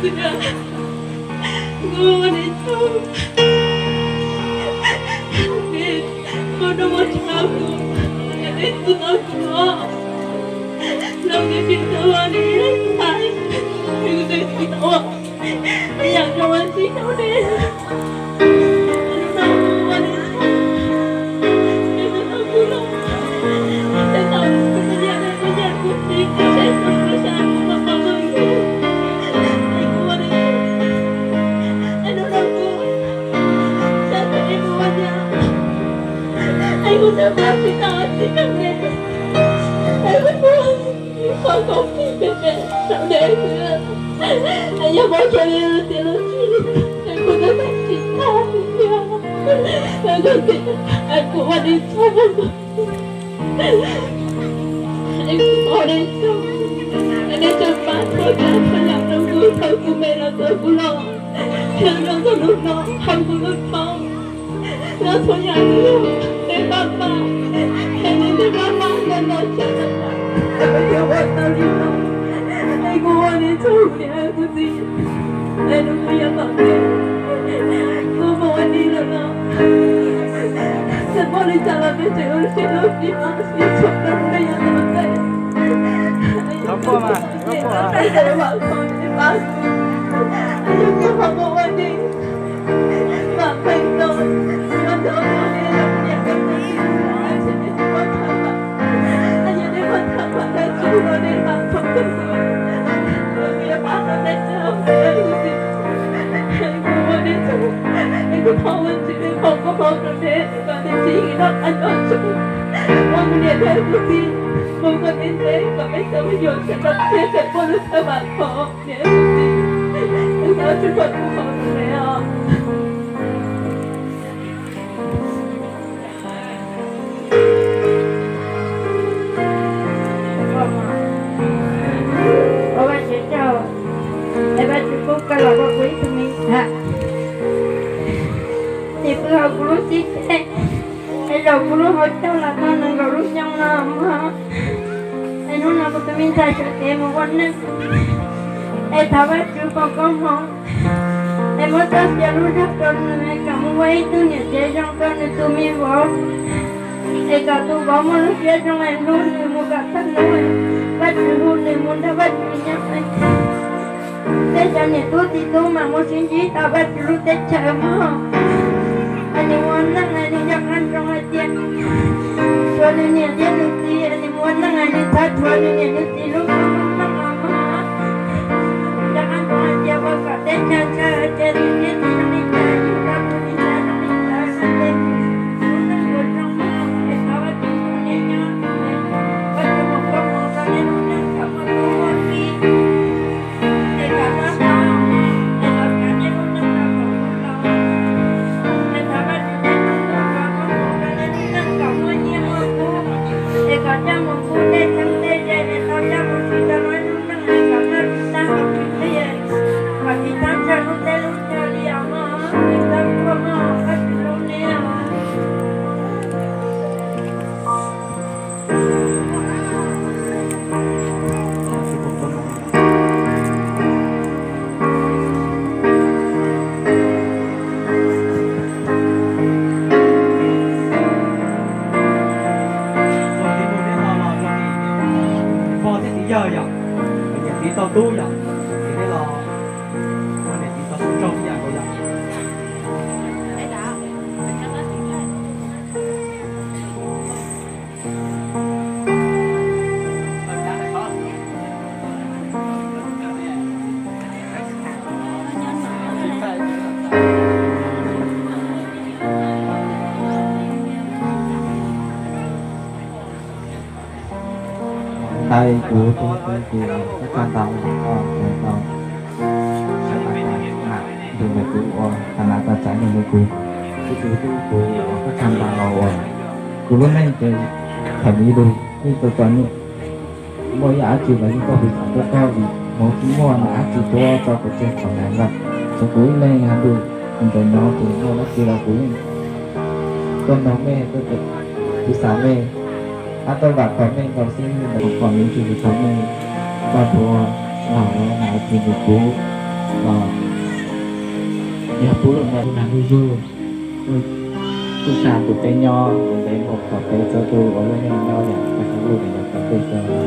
Kuv ua nej tsaug, nej ua rau ua tshaj kuv, nej kuj tau kuv los, los nej tsis tau ua nej ntxhais, nej kuj tau ua, nej yam zoo ua tsis tau nej. Qhov kom pib pem pem rau nej xwb. Yog muab cov li tias lub tsis, kuv twb tsis tau tiag. Kuv tias kuv ua nej tsaug, kuv ua nej tsaug, nej tseem pab txhua tsav txhua yam rau kuv thaum kuv me los txog kuv laus, thiab rau txog hnub no hauv kuv lub paub. Los txhua yam kuv yog tej pab pab, es nej tej pab pab ntau ntau tsam kuv yuav ua tau li no. Es kuv ua nej tsaug niam kuv txiv, es nws kuj yog tom ntej kuv mus ua li lawm no. Txawm muaj li cas los peb tseem ua siab hlub tsis maj siab tshua rau nej yog tus ntxhais. Vam khom nej pab kuv, yog kuv ho mus ua li. Vam meej no, yog ntawd ua li los niam peb tsis muaj txhawm, yog nej muaj txhawm dab tsi los nej vam khom kuv, kuv yuav pab tau nej txhua tus. Kuv ua nej tsaug, es kuv thov ua tsis li qhov koj hlob rau nej kom nej tsis noj qab nyob zoo, ua kuv niam thiab kuv txiv mus kom ntev ntev kom peb cov me nyuam sawv daws thiaj tseem muaj lub txhawb vam khom niam kuv txiv. Kuv thov tsis pom kuv hauv rau nej os. Ua Vajtswv tsaug, es Vajtswv pub koj los ua kuv ib tug me ntxhais. Niam pw hauv kuv lub xib teg, es zaum kuv lub hauv caug los tau nees nkaum lub xyoo no mog. Es hnub no kuv tus me ntxhais sawv kev mus ua neej, es thov Vajtswv foom koob hmoov, es muab txoj sia lub zog rau nws, es kom mus ua ib tug niam tsev zoo rau nws tus me vauv, es kom tus vauv muaj lub siab zoo es hlub nws mus kom tag nrho, Vajtswv hu nws mus nrog Vajtswv nyob. Tej cov niam tub txiv tub mas mus sib ntsib tau Vajtswv lub teb chaws mog. Es nws ua neej es nws nco qab ntsoov hais tias tshuav nws niam thiab nws txiv, es nws ua neej es nws txhob tshuav nws niam nws txiv lub koob lub ntooj los mog. Nco qab ntsoov hais tias ua kom teb chaws ntshaw ces nws thiaj tsis zoo li cas, yus rau tus txiv txawv zoo li txawv no ces lub neej yuav zoo mog. Es thov Vajtswv ua nej nyob, Vajtswv foom koob hmoov rau nej lub neej kom muaj tub muaj ki. Es kom noj tau, es los kav nej lub neej los kom kuv los. Es thov Vajtswv foom koob hmoov rau nej lub neej kom muaj nyiaj muaj kub, es kom coj mus pub tej txheeb tej ze, es tau coj mus siv rau lub neej, es kom noj tsis tag haus tsis tseg, kom tsis txhob ntshaw lub teb lub chaw li os mog. Es tau tuaj mog, Vajtswv hlub nej os. Pog thiab txiv yawg yom, niam txiv tau tub yom, ces nej los ua niam txiv tau tub rau ib yam nkaus yom. Ntawd kuv tus tub kuv koj tsa ntaus os, tau sawv daws mam nrog nws kuv ua tag nas tag txais nrog nws kuv. Kuv tus tub kuv uas koj tsa ntaus uas kuv lub neej ces thaum me lug yeej tau txom nyem, muaj ib yam dab tsi los yeej tau piv xam tuaj koj vim hmoov tsis muaj na dab tsi tuaj tau kuv txog thaum ntawd lawm. Txog kuv ib leeg nyob ntuj ntawm no ces muaj dab tsi los kuv yeej tuaj nrog mej, tuaj piv xam mej, hab tuaj vam khom mej nkaus xwb, vam khom me ntsis thaum mej tau tuaj laug los na tsis nrog kuv Yog pub lub npe nag lub zug, lub sab tus peb nyob, ntev ntev mus kom peb txhua tus ua lub neej nyob yam peb hauj lwm yam peb txhua.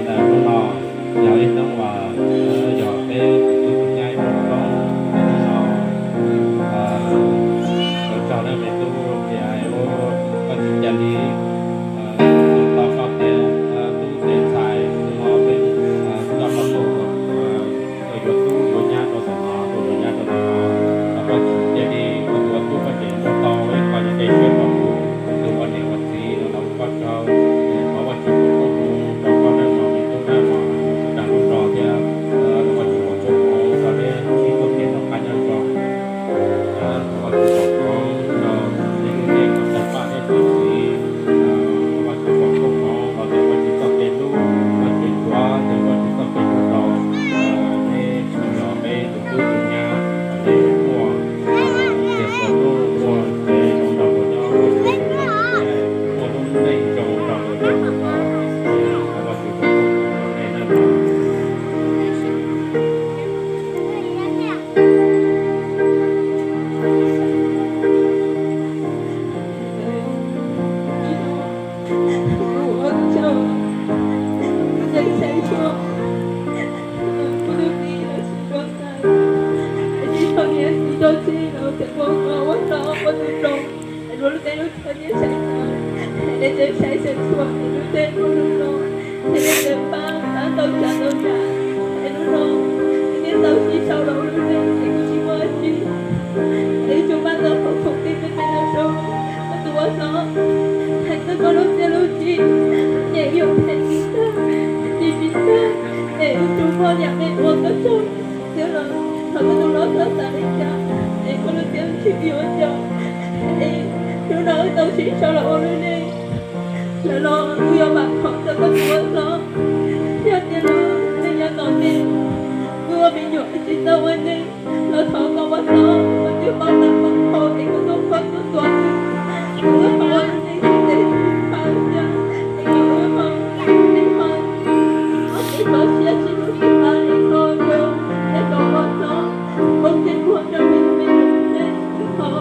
Ntawm hnub no yog ib hnub uas yog peb tus tub tus nyab ib rooj hnub no, ua tsaug rau me tub tias ua koj tsis cia li tus tau koj tias tub tias ntxhais tus no peb coj koj tuaj ua yuav tub yuav nyab rau ntawm no, tuaj yuav nyab rau ntawm no, los koj tsis cia li ua tus ua tub koj tseem muab tau ib qho yog dej siab rau kuv tus ua niam ua txiv no los ua koj tsaug. Thov Vajtswv foom koob hmoov rau koj nawb mog me tub nawb mog, dag lub zog thiab los Vajtswv foom koob hmoov rau nej sib tuaj kev noj qab nyob zoo. Thov Vajtswv foom koob rau nej lub neej kom tawg paj thiab txi txiv. Thov Vajtswv foom koob hmoov los ntawm Vajtswv txoj kev hlub, Vajtswv tsuav ntawm Vajtswv txoj kev hlub rau nej, yog peb tus tub tus nyab, nej muaj tias hluas nraug muaj tsev zoo nraug hluas nyob, muaj lub neej zoo nraug hluas nyob, thov Vajtswv foom koob hmoov rau nej nawb. Es lub teb lub chaw nyiaj saib xav, es lub teb lub chaw no, es lub teb lub lub no, es lub teb pab pab ntau tsav ntau yam, es lub no, es nej tau sib sau los ua lub neej es kuv tsis muaj dab tsi, es tsuas pab tau qhov khoom tej me me no rau koj tus ua hlob, hais txog koj lub txiaj lub ntsig, es yuav them tsis tag, tsis tsis tag, es yuav tsum muaj yam me ua koj tsaug xwb los thov koj tus hlob txhob xav li cas, es koj lub txiaj lub ntsig yuav nco, es hnub no wb tau sib sau los ua lub neej. Lawv los kuj yuav vam khom rau koj tus ua hlob, yog tias lub neej nyob tom ntej wb ua me nyuam tsis tau ua neej los thov koj ua hlob koj twb paub tag paub qhov es koj tuaj pab tuaj tuav wb, wb ho ua lub neej tsis ntev tsis phav thiab, es kom wb ho, es ho, es ho siab sib hlub sib pab es ho rau, es kom ua hlob ua ke muag rau me me neej. Thov,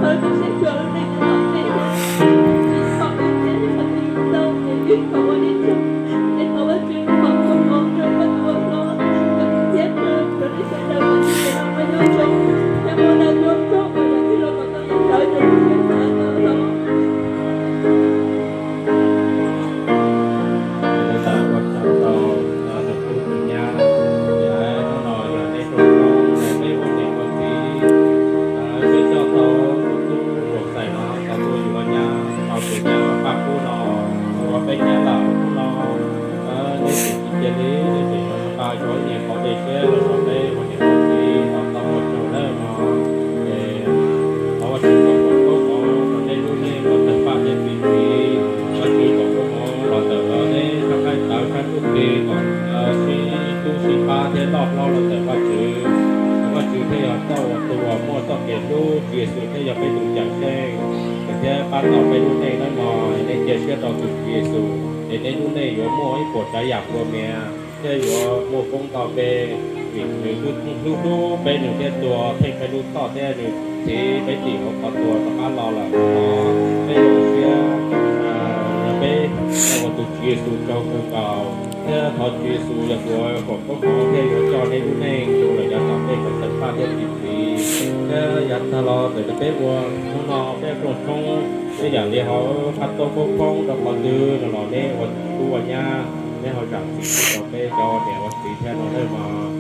thov tus siab tsuas lub neej nyob tom ntej, tsis thov wb thiab, tsis thov tus tau, es wb thov ua li cas, es thov Vajtswv foom koob hmoov rau koj tus ua hlob, rau kuv thiab rau cov neeg sawv daws kom txoj kev noj qab nyob zoo, thiab muaj dag muaj zog uas yog twg los kom tau yam ntawd rau lub siab xav no los. Ua tsaug rau tus tub tus nyab, hnub no yog nej rooj zoo, peb ua niam ua txiv, peb coj tau tus tub tus ntsuag xais no tau tuaj yuav nyab, tau tus nyab paj kub no ua peb nyab lawm hnub no, nej tseem tsis cia li, nej tseem yuav nqa tau ib nyuag qhov dej siab los rau peb ua niam ua txiv no tau ua tsaug nawb mog. Es thov Vajtswv foom koob hmoov rau nej lub neej kom tawg paj thiab txi txiv, Vajtswv foom koob hmoov los ntawm nej sab qaib tawv sab ntsuj plig kom sib hlub sib pab thiab loj hlob los ntawm Vajtswv. Vajtswv thiaj yog txoj ua tus uas muaj txoj kev hlub, Tswv Yexus thiaj yog peb tus cawm seej, nws thiaj pab tau peb lub neej nawb mog. Nej cia siab rau tus Tswv Yexus es nej lub neej yuav muaj ib puas tsav yam nplua mias thiab yuav muaj koob nto pe, vim nws hlub hlub peb, nws thiaj tua theej peb lub txhoj thiab nws txhiv peb tim hauv qhov tuag rov qab los lawm no. Peb zoo siab, peb ua tus Tswv Yexus tsaug kawg nkaus thiab thov Tswv Yexus yog tus uas foom koob hmoov thiab yuav coj nej lub neej mus lawm yav tom ntej kom tawg paj thiab txi txiv. Thiab yav tag los ntawm peb ua hnub no peb rooj tshoob, peb yam li ho qab toob koob koob rau qhov twg no los nej ua tub ua nyab, nej ho zam txim rau peb cov niam ua txiv thiab no nawb mog.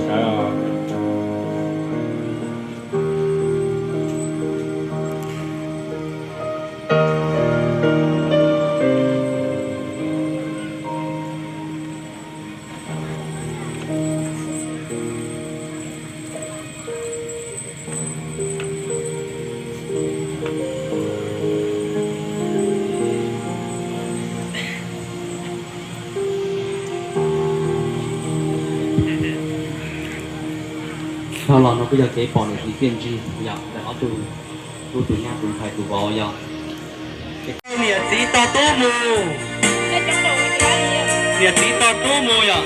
Sawv os. Dhau los no kuj yog kev pom niam txiv txiaj ntsig yog ntawm ob tug tub tus nyab tus ntxhais tus vauv yog. Niam txiv tos tub mus. Niam txiv tos tub mus yom.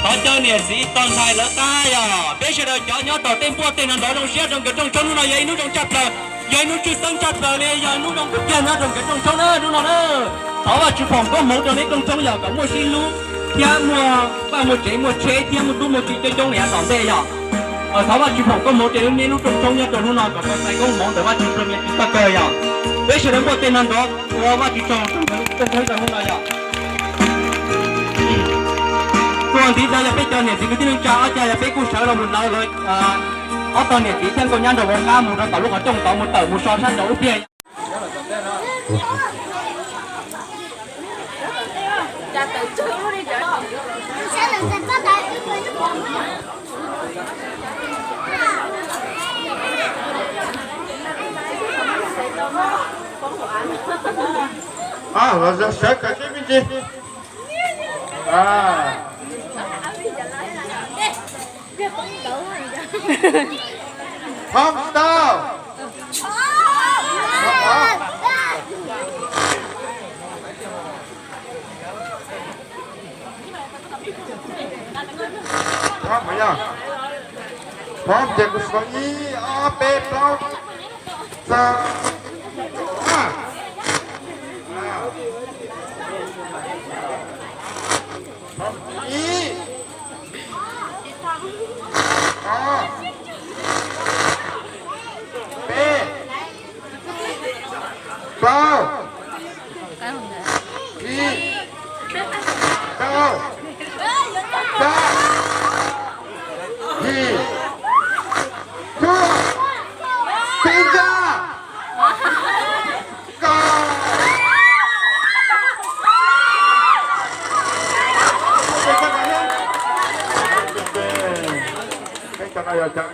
Thov caw niam txiv tos ntxhais lawv qab yom. Peb sawv daws cov nyob tom tej npuaj tej no nrov zoo siab rau nkawd rooj tshoob hnub no yog ib hnub zoo tshaj plaws, yog ib hnub tshwj xeeb tshaj plaws li, yog ib hnub zoo kawg kiag nyob rau nkawd rooj tshoob na hnub no na. Thov Vajtswv foom koob hmoov rau neb rooj tshoob yom, kom muaj sib hlub thiab muaj vaj muaj tsev muaj tsheb thiab muaj tub muaj ki coob coob li yav tom ntej yom. Thov Vajtswv foom koob hmoov rau neb lub rooj tshoob nyob rau hnub no kom tau txais koob hmoov ntawm Vajtswv rau niam txiv txoj kawg yom. Peb sawv daws npuaj tej no nrov ua Vajtswv tsaug rau nkawd rooj tshoob ntawm hnub no yom. Tuaj ntxiv ntawd yog peb cov niam txiv kwv tij neej tsa ob cag, yog peb kuj sawv los mus lawv lawv ob tog niam txiv thiab nkauj nyab nraug vauv qab mus rau tom lub qhov rooj tod mus tawm mus so sab nraud ub tiag. Los sawv kawm tib me ntsis. Phom tau. Phom ces kuv suav ib ob peb plaub xya. Phom ib. Ob. Peb. Plaub. Tsib. Rau. Xya. Yim. Cuaj. Peb ntsaj. Kaum. Peb cov no yog cov